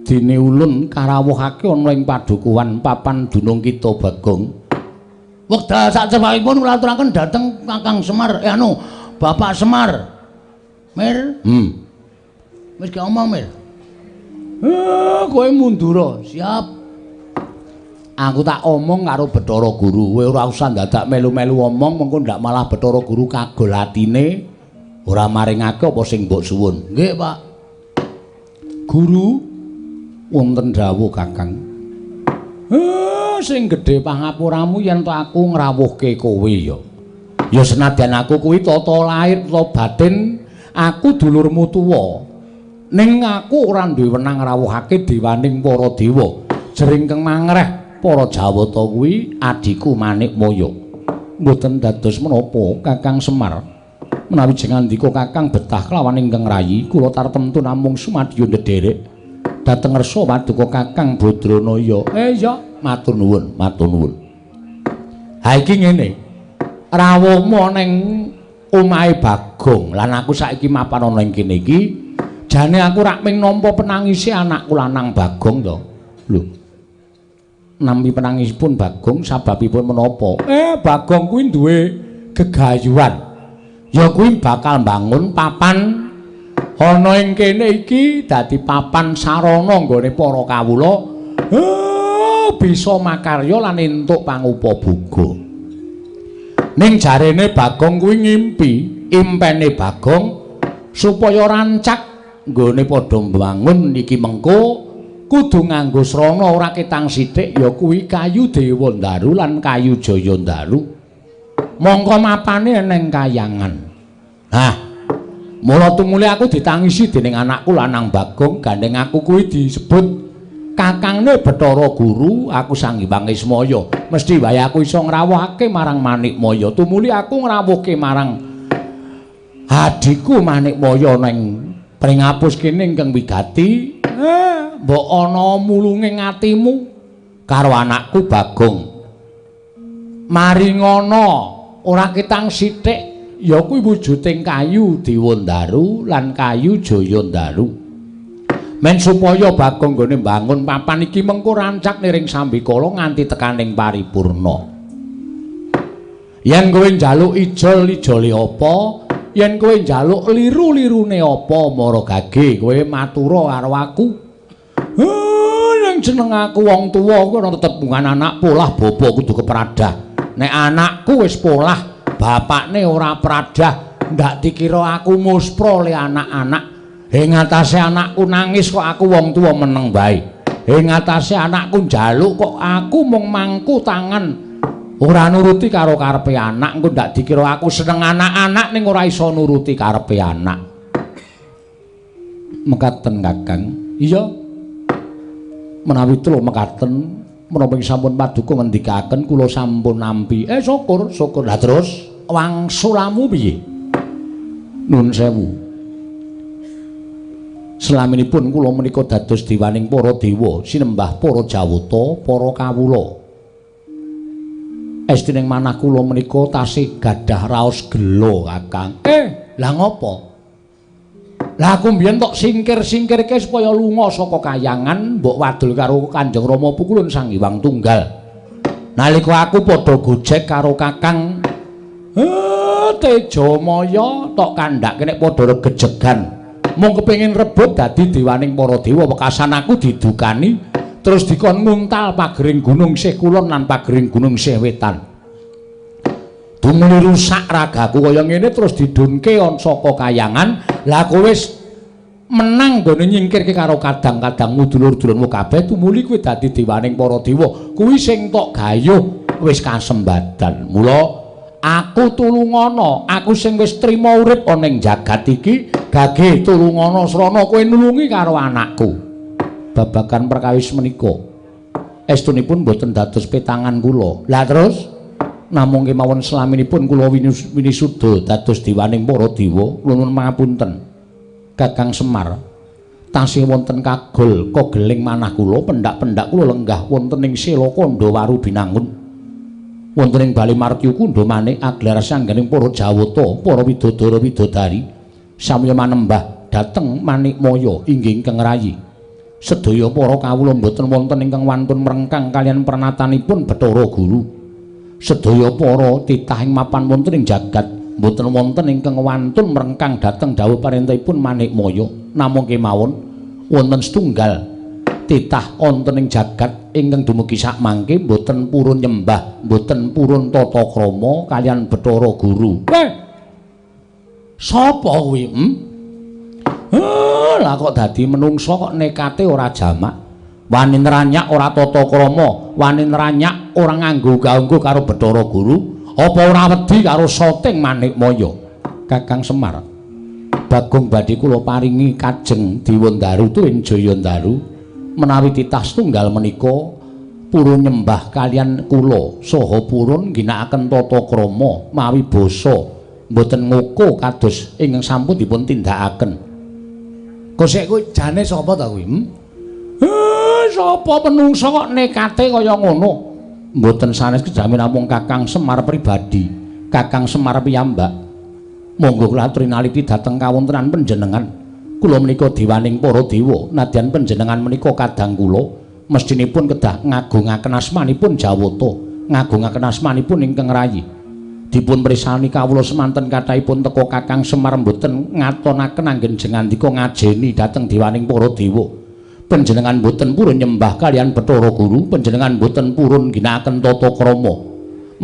dene ulun karawuhake ana ing padukuhan papan dunung kita Bagong? Wekdal sacepakipun kula aturaken dhateng Kakang Semar, Bapak Semar. Mir. Wis gak omong, Mir. Kowe mundura. Siap. Aku tak omong karo Bathara Guru, kowe ora usah dadak melu-melu omong, mengko ndak malah Bathara Guru kagol atine, Ora maringake apa sing mbok suwun. Nggih, Pak. Guru wonten dawuh Kakang. Sing gedhe pangapuramu yen to aku ngrawuhke kowe ya. Ya senadyan aku kuwi tata lahir tata batin, aku dulurmu tuwa. Ning aku ora duwe wenang ngrawuhake dewaning para dewa. Jering kang mangreh para Jawata kuwi adhiku Manikmaya. Mboten dados menapa Kakang Semar. Menawi jengandika Kakang betah kelawan ingkang rayi, kula tartemtu namung sumadyo ndederek dhateng ngersa paduka Kakang Badranaya. Ya, matur nuwun, matur nuwun. Ha iki ngene. Rawuhmu ning omahe Bagong lan aku saiki mapan ana ing kene iki, jane aku rak ming nampa penangise anakku lanang Bagong to. Lho. Nampi penangisipun Bagong sababipun menapa? Bagong kuwi duwe gegayuhan. Ya kuwi bakal mbangun papan ana ing kene iki dadi papan sarana nggone para kawula bisa makarya lan entuk pangupaboga. Ning jarene Bagong kuwi ngimpi, impene Bagong supaya rancak nggone padha mbangun iki mengko kudu nganggo srana ora ketang sithik ya kuwi kayu Dewandaru lan kayu Jayandaru. Mongko mapane eneng kayangan. Nah, mula tumuli aku ditangisi dening anakku lanang Bagong, gandeng aku kuwi disebut kakangne Bathara Guru, aku Sang Hyang Ismaya. Mesti wae aku iso ngrawuhake marang Manikmaya. Tumuli aku ngrawuhke marang adhiku Manikmaya neng pringapus kene ingkang wigati. Mbok ana mulunge atimu karo anakku Bagong. Maringana ora ketang sithik ya kuwi wujuding kayu Dewandaru lan kayu Jayandaru. Men supaya Bagong nggone mbangun papan iki mengko rancak niring sambikala nganti tekaning paripurna. Yen kowe njaluk ijol-ijole apa, yen kowe njaluk liru-lirune apa, mara gage kowe matura karo aku. Ning jeneng aku wong tuwa kuwi ana tetepungan anak polah bapa kudu kepradah. Nek anakku wis polah, bapakne ora pradah, ndak dikira aku muspra le anak-anak. Ing atase anakku nangis kok aku wong tuwa meneng bae. Ing atase anakku njaluk kok aku mung mangku tangan ora nuruti karo karepe anak. Engko ndak dikira aku seneng anak-anak ning ora iso nuruti karepe anak. Mekaten Kakang. Iya. Menawi telu mekaten menapa sampun paduka ngendikaken kula sampun nampi. Syukur, syukur. Lah terus wangsulamu piye? Nun sewu. Selaminipun kula menika dados dewaning para dewa, sinembah para jawata, para kawula. Estining manah kula menika tasih gadah raos gela, Kakang. Lah ngopo? Lah aku mbiyen tok singkir-singkirke supaya lunga saka kayangan, mbok wadul karo Kanjeng Rama Pukulun Sang Hyang Tunggal. Nalika aku padha gojek karo Kakang Tejamaya tok kandhake nek padha regejegan. Mung kepengin rebut dadi dewaning para dewa, wekasan aku didukani terus dikon nguntal pagering gunung sih kulon lan pagering gunung sih wetan. Tumuli rusak ragaku kaya ngene terus didunke saka kayangan. Lah kowe wis menang nggone nyingkirke karo kadang-kadangmu dulur-dulurmu kabeh, tumuli kowe dadi dewaning para dewa. Kuwi sing tok gayuh wis kasembadan. Mula aku tulungana, aku sing wis trima urip ana ing jagat iki, gage tulungana srana kowe nulungi karo anakku. Babagan perkawis menika estunipun boten dados petangan kula. Lah terus namung kemawon selaminipun kula winisuda dados dewaning para dewa, kula nuwun pangapunten Kakang Semar, tasih wonten kagol kogeling manah kula, pendak-pendak kula lenggah wonten ing Sela Kandha Binangun. Wonten ing Bali Martya Kundha manik aglar sangganing para jawata, para widodara widodari samya manembah dhateng Manikmaya inggih ingkang rayi. Sedaya para kawula mboten wonten ingkang wantun mrengkang kaliyan pernatanipun Bathara Guru. Sedaya para titah ing mapan wonten ing jagat mboten wonten ingkang wantun mrengkang dhateng dawuh parentahipun Manikmaya. Namung kemawon wonten setunggal titah wonten ing jagat ingkang dumugi sakmangke mboten purun nyembah, mboten purun tata krama kaliyan Bathara Guru. Sapa kuwi? Lah kok dadi menungsa kok nekate ora jamak. Wani nranyak ora tata krama, wani nranyak ora nganggo gaunggo karo Bathara Guru, apa ora wedi karo soting Manikmaya? Kakang Semar, Bagong badhe kula paringi kajeng Dewandaru tuwin Jayandaru menawi titah setunggal menika purun nyembah kalian kula saha purun ngginakaken tata krama mawi basa mboten ngoko kados ingkang sampun dipun tindakaken. Kosek kuwi jane sapa ta kuwi? Sapa menungsa kok nekate kaya ngono? Mboten sanes kejamen namung Kakang Semar pribadi, Kakang Semar piyambak. Monggo kula aturi naliti dhateng kawontenan panjenengan. Kula menika dewaning para dewa, nadyan panjenengan menika kadang kula mestinipun kedah ngagungaken asmanipun Jawata, ngagungaken asmanipun ingkang rayi. Dipun pirsani kawula semanten kathahipun teka Kakang Semar mboten ngatonaken anggen jengandika ngajeni dhateng dewaning para dewa. Panjenengan mboten purun nyembah kalian Bathara Guru, panjenengan mboten purun ngginakaken tata krama.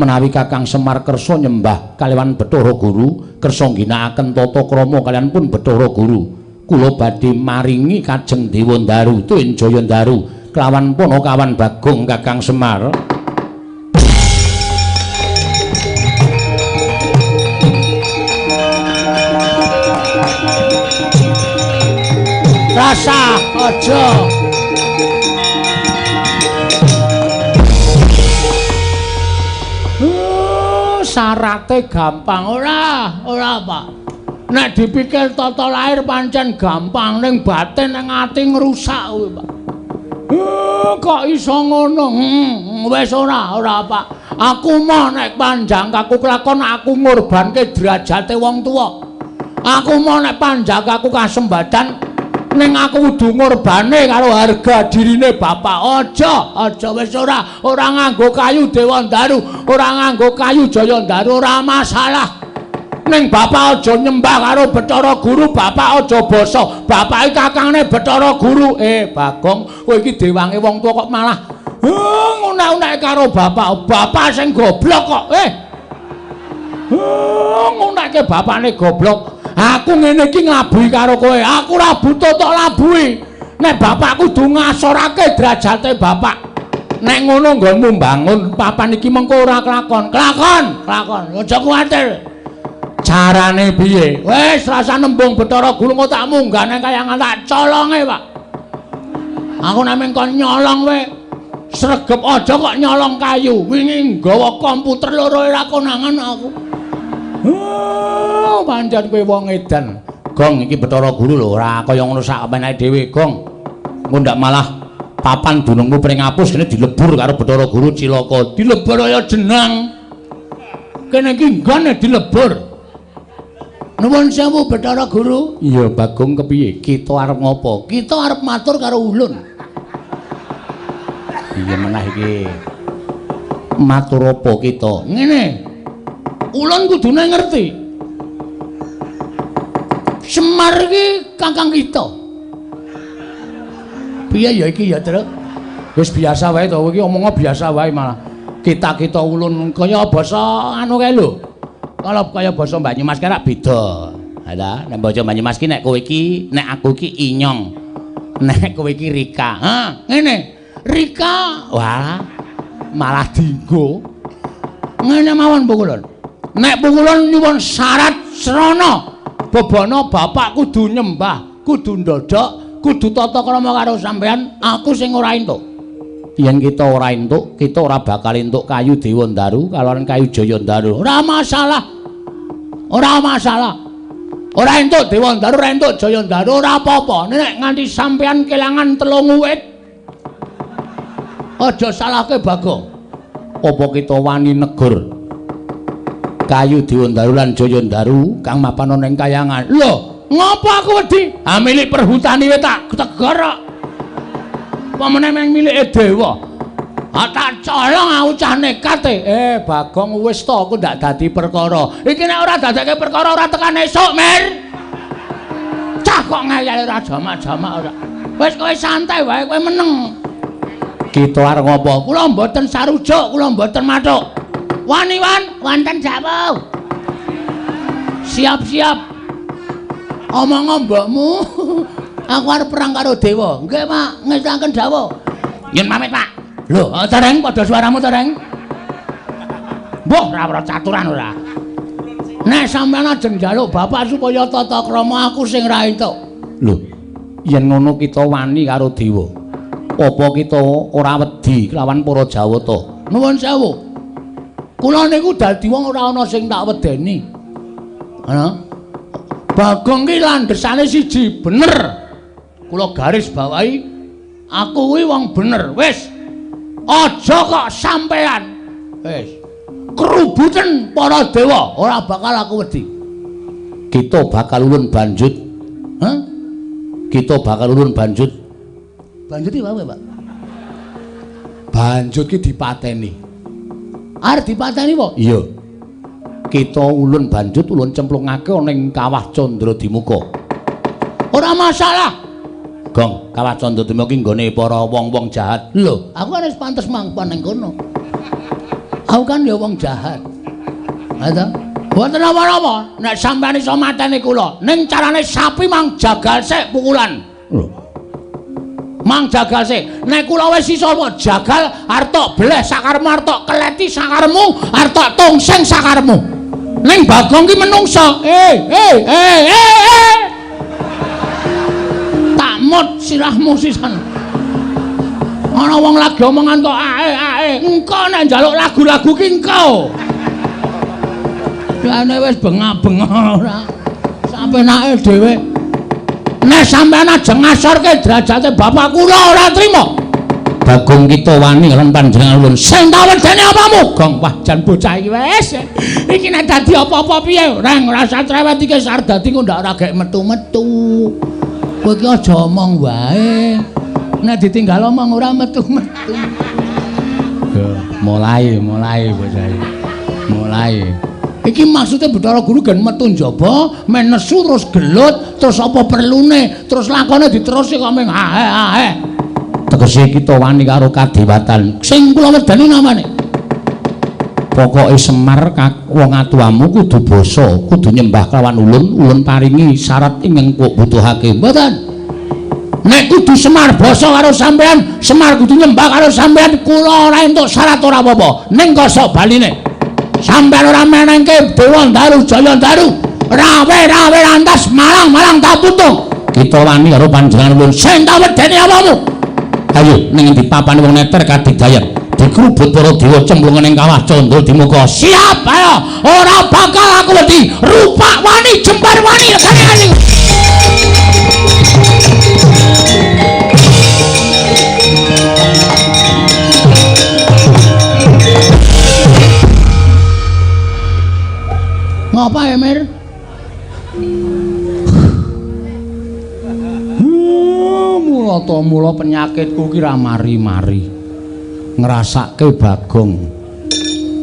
Menawi Kakang Semar kersa nyembah kaliyan Bathara Guru, kersa ngginakaken tata krama kaliyan pun Bathara Guru, kula badhe maringi kajeng Dewandaru tuwin Jayandaru kelawan panakawan Bagong Kakang Semar. Rasa aja. Syarate gampang ora, ora Pak. Nek dipikir tata lahir pancen gampang, ning batin ning ati ngrusak kuwi, Pak. Kok iso ngono? Wis ora, ora Pak. Aku moh nek panjang kaku kelakon aku ngorbanke derajate wong tuwa. Aku moh nek panjang kaku kasembadan ning aku kudu ngorbane karo harga dirine bapak. Aja, aja wis ora, ora nganggo kayu Dewandaru, ora nganggo kayu Jayandaru, ora masalah. Ning bapak aja nyembah karo Bathara Guru, bapak aja basa. Bapak iki kakangne Bathara Guru. Bagong, kowe iki dewange wong tuwa kok malah ngunak-unake karo bapak. Bapak sing goblok kok. Ngunake bapakne goblok. Aku ngene iki nglabuhi karo kowe. Aku ora butuh tok labuhi. Nek bapak kudu ngasorake derajate bapak. Nek ngono nggonmu mbangun papan iki mengko ora kelakon. Kelakon, kelakon. Aja kuwatir. Carane piye? Wis rasa nembung Bathara Guru kok tak munggah nang kayangan tak colonge, Pak. Aku nek mung kon nyolong wae. Sregep aja kok nyolong kayu. Wingi nggawa komputer loro ora konangan aku. Oh, pancen kowe wong edan. Gong iki Bathara Guru lho ora kaya ngono sak penake dhewe, Gong. Engko ndak malah papan dunungmu pring apus kene dilebur karo Bathara Guru cilaka. Dilebur kaya jenang. Kene iki nggone dilebur. Nuwun sewu Bathara Guru. Iya, Bagong kepiye? Kita arep ngopo? Kita arep matur karo ulun. Iya menah iki. Matur apa kita? Ngene. Ulun kudune ngerti. Semar iki kakang kita. Piye ya iki ya, Truk? Wis biasa wae to, iki omongnya biasa wae malah. Kita-kita ulun kaya basa anu kae lho. Kalau kaya basa Banyumas kae rak beda. Ha ta, nek basa Banyumas ki nek kowe iki, nek aku iki inyong. Nek kowe iki Rika. Ha, ngene. Rika, wah, malah dinggo. Ngene mawon pukulun. Nek pukulun nyuwun syarat srana bebana bapak kudu nyembah, kudu ndodhok, kudu tata krama karo sampean, aku sing ora entuk. Yen kita ora entuk, kita ora bakal entuk kayu Dewandaru kalawan kayu Jayandaru. Ora masalah. Ora masalah. Ora entuk Dewandaru, ora entuk Jayandaru, ora apa-apa. Nek nganti sampean kelangan 3 wit, aja salahke Bagong. Apa kita wani negur kayu Dewandaru lan Jayandaru kang mapan ana ing kayangan? Lho, ngopo aku wedi? Ha milik perhutani wae tak tegar kok. Apa meneh meng milike dewa? Ha tak colong aku cah nekat e. Bagong wis to aku ndak dadi perkara. Iki nek ora dadekke perkara ora tekan esuk, Mir. Cah kok ngeyel ora jamak-jamak ora. Wis kowe santai wae, kowe meneng. Kita arep ngopo? Kula mboten sarujuk, kula mboten mathuk. Wani wan, wonten jawuh. Siap-siap. Omong mbokmu. Aku arep perang karo dewa. Nggih, Pak, ngestanken dawuh. Nyun pamit, Pak. Lho, tereng padha suaramu tereng. Mbah, ora ora caturan ora. Nek sampeyan ajeng njaluk bapak supaya tata krama aku sing ra entuk. Lho, yen ngono kita wani karo dewa. Apa kita ora wedi kelawan para Jawata? Nuwun sewu. Kula niku dadi wong ora ana sing tak wedeni. Ana. Bagong ki landhesane siji, bener. Kula garis bawahi aku kuwi wong bener. Wis. Aja kok sampean. Wis. Kerubuten para dewa, ora bakal aku wedi. Kita bakal ulun banjut. Hah? Kita bakal ulun banjut. Banjut iki wae, Pak. Banjut ki dipateni. Arep dipateni apa? Iya. Kita ulun banjut ulun cemplungake ana ing Kawah Candradimuka. Ora masalah. Gong, Kawah Candradimuka ki nggone para wong-wong jahat. Lho, aku kan wis pantes mangpon ning kono. Aku kan ya wong jahat. Ha ta? Mboten napa-napa, nek sampeyan iso mateni kula, ning carane sapi mang jagal sik pukulan. Lho. Mang jagal sik. Nek kula wis iso jagal arep tok bleh sakaremu, arep tok keleti sakaremu, arep tok tungsing sakaremu. Ning Bagong ki menungsa. Eh. Tak mut sirahmu sisan. Ana wong lagi omongan kok ae. Engko nek njaluk lagu-lagu ki engko. Jane wis bengak-bengok ora. Sampenake dhewe. Nek sampean ajeng ngasorke derajate bapak kula ora trima. Bagong kita wani lan panjenengan ulun. Sing tak wedeni apamu? Gong, wah jan bocah iki wis. Iki nek dadi apa-apa piye? Reng ora usah cerewet iki wis arep dadi kok ndak ora gek metu-metu. Kowe iki aja omong wae. Nek ditinggal omong ora metu-metu. Mulai bocah iki. Mulai. Iki maksudnya Bathara Guru gen metu njaba, men nesu terus gelut, terus apa perlune, terus lakone diterusi kok ming ae. Tegese kita wani karo kadewatan. Sing kula wedeni namane. Pokoke Semar wong atuwamu kudu basa, kudu nyembah kelawan ulun, ulun paringi syarat ingkang kok butuhake. Mboten. Nek kudu Semar basa karo sampean, Semar kudu nyembah karo sampean, kula ora entuk syarat ora apa-apa. Ning kosok baline. Sampeyan ora menengke Dewa Ndaru Jaya Ndaru, rawe-rawe lantas malang-malang tak putung. Kita wani karo panjenengan ulun. Sing tak wedeni apamu? Ayo ning endi papane wong neter kadigdayan. Dikrubut para dewa cemplung ning Kawah Candradimuka. Siap, ayo. Ora bakal aku wedi. Rupak wani, jembar wani, legane. Ngapa ya, Mir? Mula to mula penyakitku ki ra mari-mari. Ngrasake Bagong.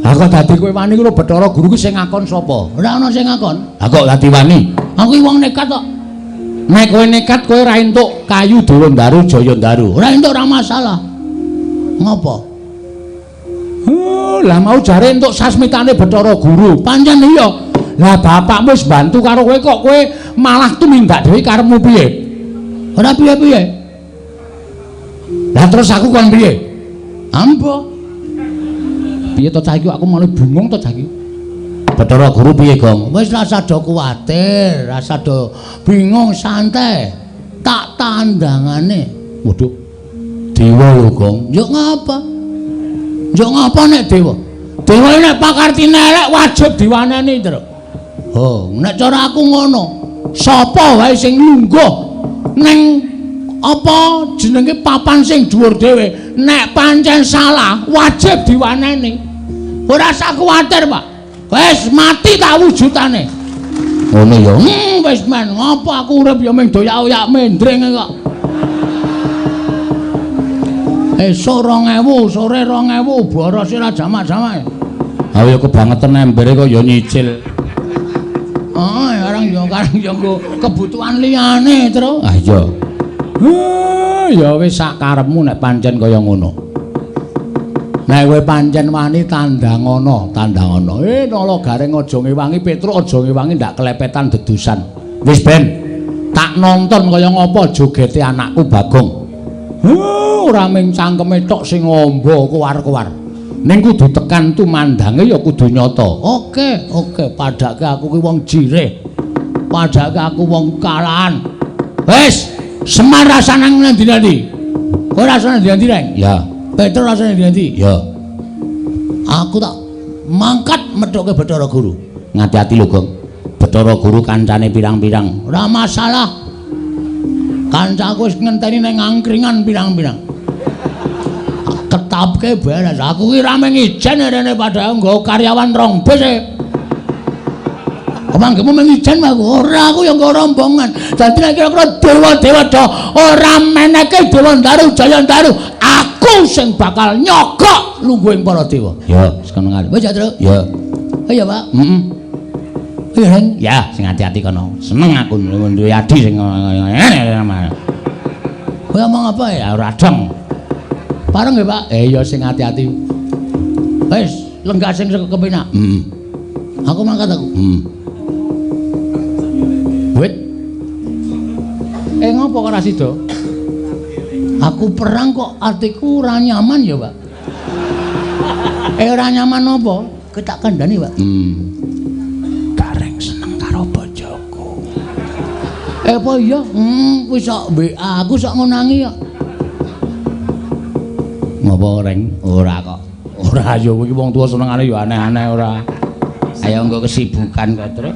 Ha kok dadi kowe wani karo Bathara Guru ki sing ngakon sapa? Ora ana sing ngakon. Ha kok dadi wani? Aku ki wong nekat kok. Nek kowe nekat kowe ora entuk kayu Dewa Ndaru Jaya Ndaru. Ora entuk ora masalah. Ngopo? Lah mau jare entuk sasmitane Bathara Guru. Pancen iya. Lah bapakmu wis bantu karo kowe kok kowe malah tumindak dhewe karepmu piye? Ora piye-piye. Lah terus aku kon piye? Ambo. Piye to cah iki aku malah bingung to cah iki. Bathara Guru piye, Gong? Wis rasa do kuwatir, rasa do bingung santai. Tak tandangane. Waduh. Dewa lho, Gong. Yo ngapa? Yo ngapa nek dewa? Dewa nek pakartine elek wajib diwaneni, Tru. Oh, nek cara aku ngono. Sapa wae sing lungguh ning apa jenenge papan sing dhuwur dhewe, nek pancen salah wajib diwaneni. Ora usah kuwatir, Pak. Wis mati tak wujudane. Ngono ya. Wis men, ngopo aku urip ya mung doyak-oyak mendring kok. Esuk 2000, sore 2000, borose ra jamak-jamak. Ha ya kebangetan embere kok ya nyicil. Oh, arang ya karang ya nggo kebutuhan liyane, Tru. Ah iya. Ya wis sak karepmu nek pancen kaya ngono. Nek kowe pancen wani tandangana, tandangana. Nala Gareng aja ngewangi Petruk, aja ngewangi ndak kelepetan dedusan. Wis ben. Tak nonton kaya ngapa jogete anakku Bagong. Ora mung cangkeme tok sing amba kowar-kowar. Ning kudu tekan tumandange ya kudu nyata. Oke, oke, padake aku ki wong jirih. Padake aku wong kalahan. Wis, Semar rasane nang ndi-ndi? Kowe rasane ndi-ndi, Reng? Ya. Petro rasane ndi-ndi? Ya. Aku tak mangkat methuke Bathara Guru. Ngati-ati lho, Gong. Bathara Guru kancane pirang-pirang. Ora masalah. Kancaku wis ngenteni ning angkringan pirang-pirang. Ketapke beres. Aku ki ra mung ijen rene padahal nggo karyawan rong bus e. Manggemu mung ijen aku. Ora, aku ya nggo rombongan. Dadi nek kira-kira dewa-dewa do ora meneke Dewa Ndaru Jaya Ndaru, aku sing bakal nyogok lungguhing para dewa. Ya, wis kono ngarep. Wis ya, Truk. Ya. Iya, Pak. Heeh. Iya, Reng. Ya, sing ati-ati kono. Seneng aku duwe adi sing ngene. Kowe omong apa ya? Ora dong. Pareng nggih, Pak? Ya sing ati-ati. Wis, lenggah sing kepenak. Heeh. Aku mangkat aku. Heeh. Wit. Ngopo kok ora sida? Aku perang kok atiku ora nyaman ya, Pak. Ora nyaman apa? Kowe tak kandhani, Pak. Gareng seneng karo bojoku. Apa iya? Kuwi sok WA aku sok ngonangi kok. Ngopo, Reng? Ora kok. Ora ya iki wong tuwa senengane ya aneh-aneh ora. Ayo nggo kesibukan kok, Truk.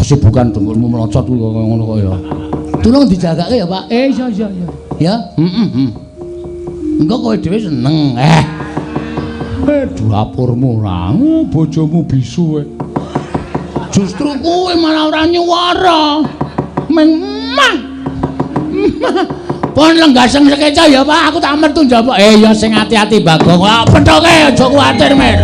Kesibukan dengkulmu melocot kuwi kaya ngono kok ya. Tulung dijagake ya, Pak. Iya iya iya. Ya, heeh. Engko kowe dhewe seneng. Dapurmu ora, bojomu bisu kowe. Justru kowe malah ora nyuwara. Meng mah. Pon lenggah sing sekeca ya, Pak. Aku tak metu njaba. Ya sing ati-ati Bagong. Pethoke aja kuwatir, Mir.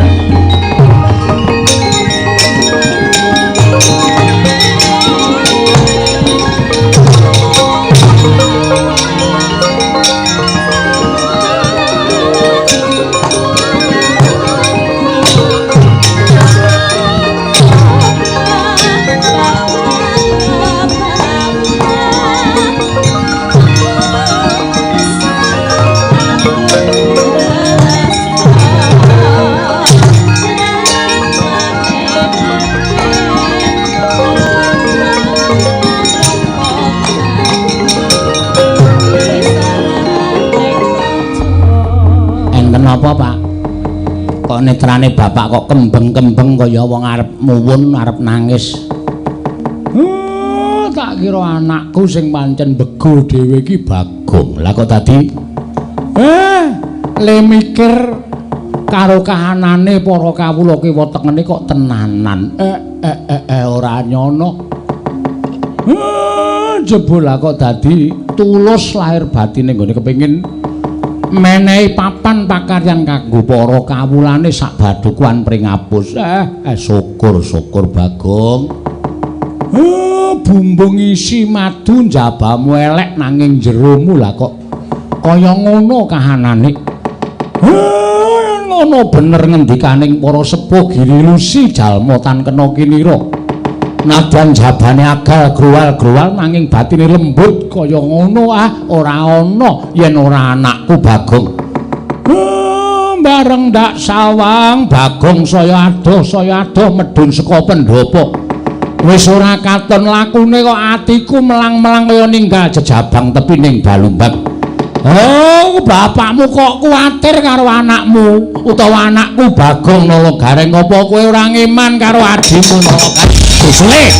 Apa, Pak? Kok netrane bapak kok kembeng-kembeng kaya wong arep muwun, arep nangis. Tak kira anakku sing pancen bego dhewe iki Bagong. Lah kok dadi le mikir karo kahanane para kawula kiwa tengene kok tenanan. Ora nyono. Jebul lah kok dadi tulus lahir batine nggone kepengin menehi papan pakaryan kanggo para kawulane sak badukuan pringapus. Syukur-syukur Bagong. Bumbung isi madu njabamu elek nanging jeromu lah kok kaya ngono kahanane. Ngono bener ngendikaning para sepuh girilusi jalma tan kena kinira. Nadyan jabane agal gruwal-gruwal nanging batine lembut kaya ngono ora ana yen ora anakku Bagong. Bareng ndak sawang Bagong saya adoh medhun saka pendhapa. Wis ora katon lakune kok atiku melang-melang kaya ninggal jejabang tepi ning balumbang. Oh, bapakmu kok kuwatir karo anakmu utawa anakku Bagong Nala Gareng, apa kowe ora ngeman karo adimu Nala Gareng? Sulit.